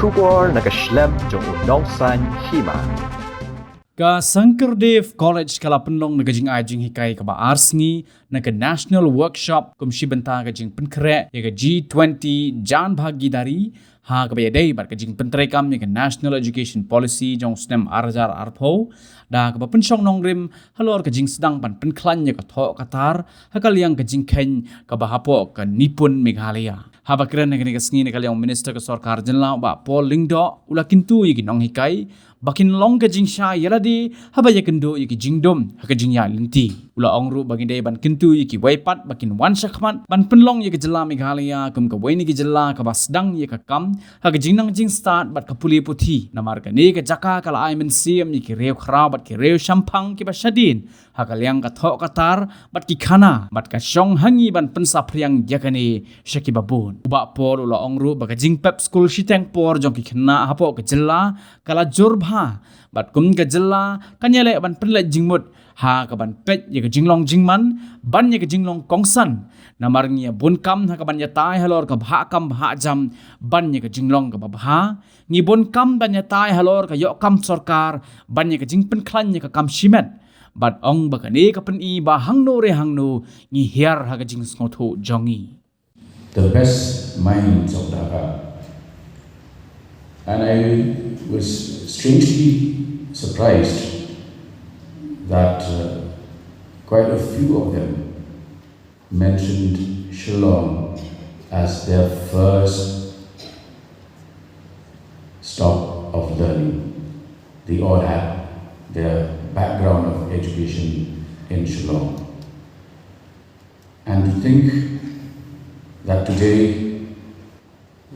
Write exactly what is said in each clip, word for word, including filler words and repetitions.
Khubor na ka shlem jong u nongsaiñ hima. Ka Sankardev College ka la pynlong na ka jingai jinghikai kaba ar sngi na ka National Workshop kum shi bynta ka jingpynkhreh ïa ka G twenty Jan Bhagidari, ha kaba ïadei bad ka jingpyntreikam ïa ka National Education Policy jong u snem ar hajar arphew, da kaba pynshong nongrim halor ka jingsdang ban pynkhlaiñ ïa ka thoh ka tar ha ka liang ka jingkheiñ kaba hapoh ka Nipun Meghalaya. Haba kren ha kane ka sngi na ka liang u Minister ka Sorkar Jylla u Bah Paul Lyngdoh, u la kyntu ïa ki nonghikai ba kin long ka jingshai ïa lade haba ïakynduh ïa ki jingdum ha ka jingïaid lynti. U la ong ruh ba ngi dei ban kyntu ïa kiwei pat ba kin wan shakhmat ban pynlong ïa ka jylla Meghalaya kum kawei na ki jylla kaba sdang ïa ka kam ha ka jingnang jingstad bad ka pule puthi, namar kane ka jaka ka la ai mynsiem ïa ki riew khraw bad ki riew shemphang kiba shadien ha ka liang ka thoh ka tar bad ki khana, bad ka shong ha ngi ban pynsaphriang ïa kane sha kiba bun. U Bah Paul u la ong ruh ba ka jingpep skul shiteng por jong ki khynnah hapoh ka jylla ka la jur bha, bad kum ka jylla kan ïaleh ban pynleit jingmut ha kaban peit ïa ka jinglong jingman ban ïa ka jinglong kongsan, namar ngi ïa bun kam ha kaban ïatai halor ka bhah kam bhah jam ban ïa ka jinglong kaba bha. Ngi bun kam ban ïatai halor ka ïoh kam sorkar ban ïa ka jingpynkhlaiñ ïa ka kam shimet, bad ong ba kane ka pyni ba hangno re hangno ngi hiar ha ka jingsngewthuh jong ngi. The best minds of Dhaka. And I was strangely surprised that uh, quite a few of them mentioned Shillong as their first stop of learning. They all had their background of education in Shillong. And to think that today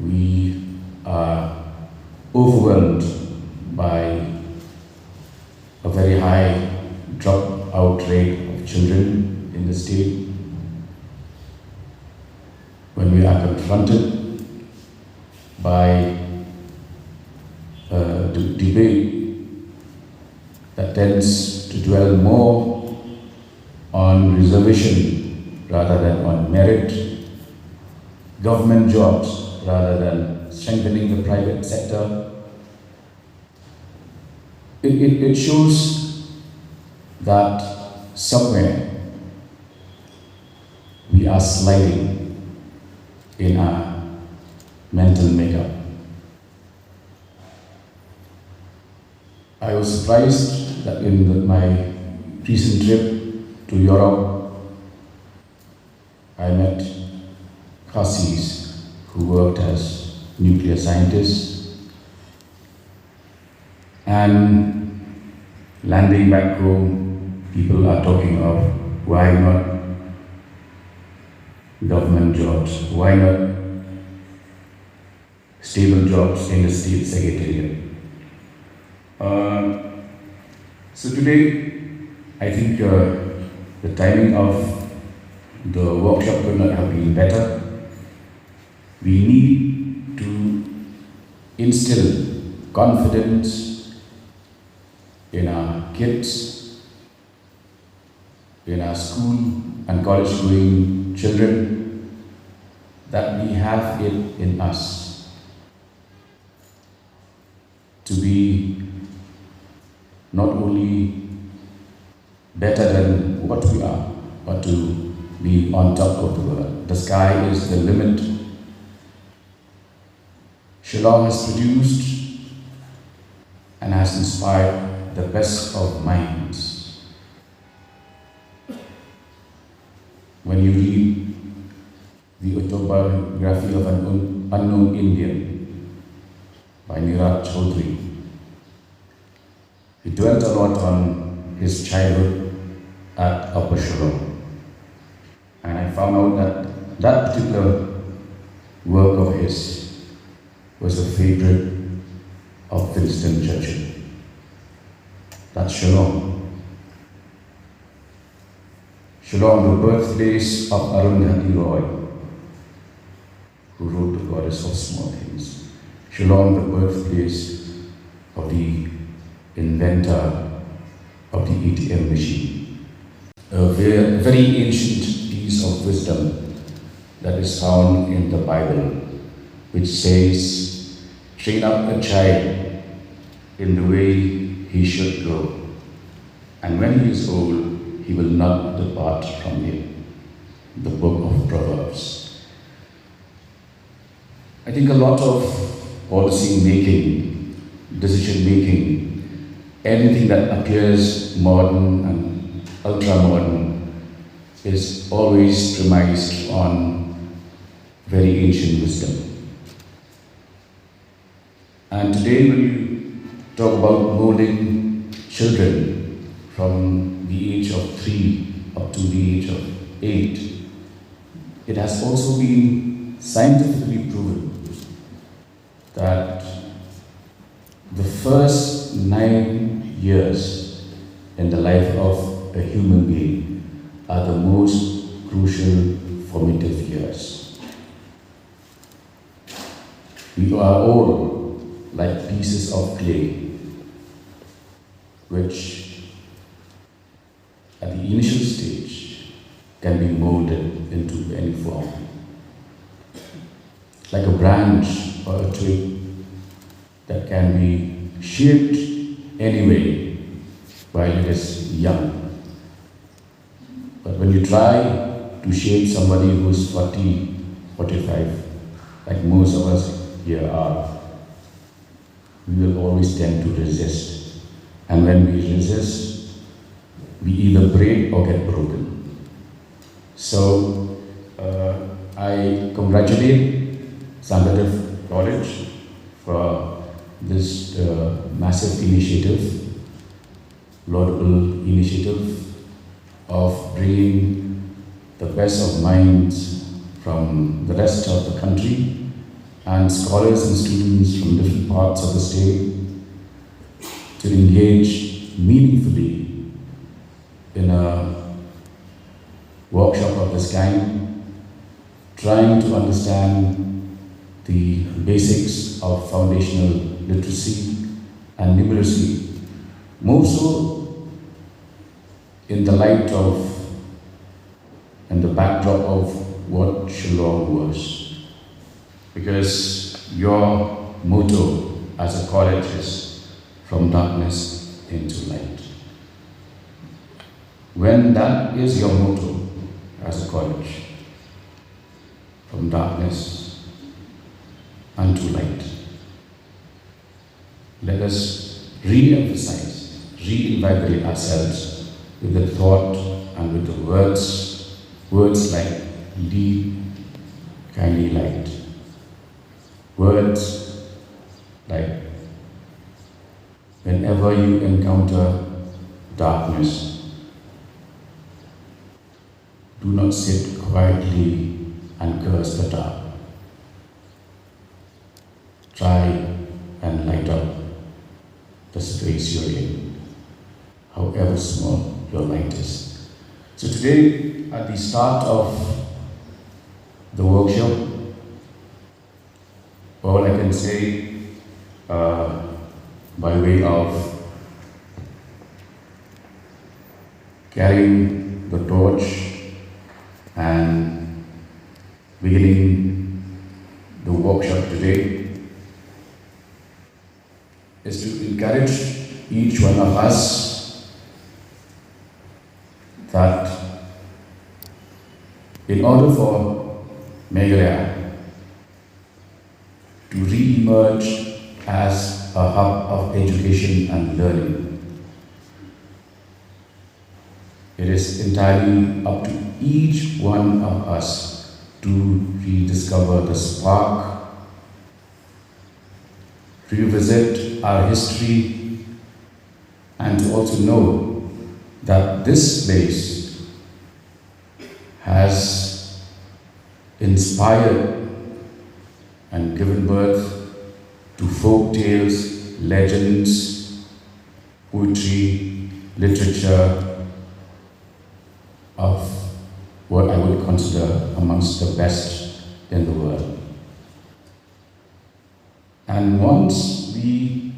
we are overwhelmed by a very high dropout rate of children in the state. When we are confronted by a d- debate that tends to dwell more on reservation rather than on merit, government jobs rather than strengthening the private sector, it, it, it shows that somewhere we are sliding in our mental makeup. I was surprised that in the, my recent trip to Europe, I met Khasis who worked as nuclear scientists. And landing back home, people are talking of why not government jobs, why not stable jobs in the state secretariat. Uh, so today, I think uh, the timing of the workshop could not have been better. We need to instill confidence in our kids, in our school and college going children, that we have it in us to be not only better than what we are, but to be on top of the world. The sky is the limit. Shillong has produced and has inspired the best of minds. When you read the autobiography of an un- unknown Indian by Neeraj Chaudhary, he dwelt a lot on his childhood at Upper Shillong. And I found out that that particular work of his was a favorite of Winston Churchill. That's Shillong. Shillong, the birthplace of Arundhati Roy, who wrote The Goddess of Small Things. Shillong, the birthplace of the inventor of the A T M machine. A ve- very ancient piece of wisdom that is found in the Bible, which says, Train up a child in the way he should go, and when he is old, he will not depart from it. The book of Proverbs. I think a lot of policy making, decision making, anything that appears modern and ultra modern is always premised on very ancient wisdom. And today, when you talk about molding children from the age of three up to the age of eight, it has also been scientifically proven that the first nine years in the life of a human being are the most crucial formative years. We are all like pieces of clay, which at the initial stage can be molded into any form, like a branch or a twig that can be shaped anyway while it is young. But when you try to shape somebody who's forty, forty-five, like most of us here are, we will always tend to resist. And when we resist, we either break or get broken. So uh, I congratulate Sangatif College for this uh, massive initiative, laudable initiative of bringing the best of minds from the rest of the country and scholars and students from different parts of the state to engage meaningfully in a workshop of this kind, trying to understand the basics of foundational literacy and numeracy, more so in the light of and the backdrop of what Shillong was. Because your motto as a college is from darkness into light. When that is your motto as a college, from darkness unto light, let us re-emphasize, reinvigorate ourselves with the thought and with the words, words like lead, kindly light. Words like whenever you encounter darkness, do not sit quietly and curse the dark. Try and light up the space you're in, however small your light is. So today, at the start of the workshop, all I can say uh, by way of carrying the torch and beginning the workshop today is to encourage each one of us that in order for Meghalaya to re-emerge as a hub of education and learning, it is entirely up to each one of us to rediscover the spark, revisit our history, and to also know that this place has inspired and given birth to folk tales, legends, poetry, literature of what I would consider amongst the best in the world. And once we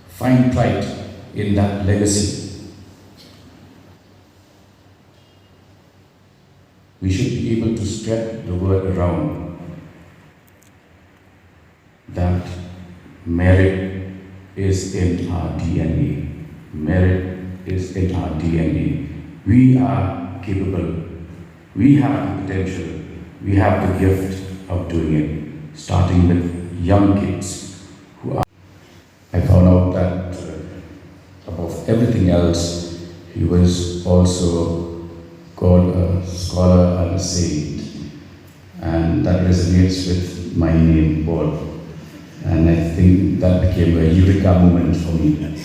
find pride in that legacy, we should be able to spread the word around that Merit is in our D N A. Merit is in our D N A. We are capable. We have the potential. We have the gift of doing it, starting with young kids who are. I found out that uh, above everything else, he was also called a scholar and a saint. And that resonates with my name, Paul. And I think that became a eureka moment for me.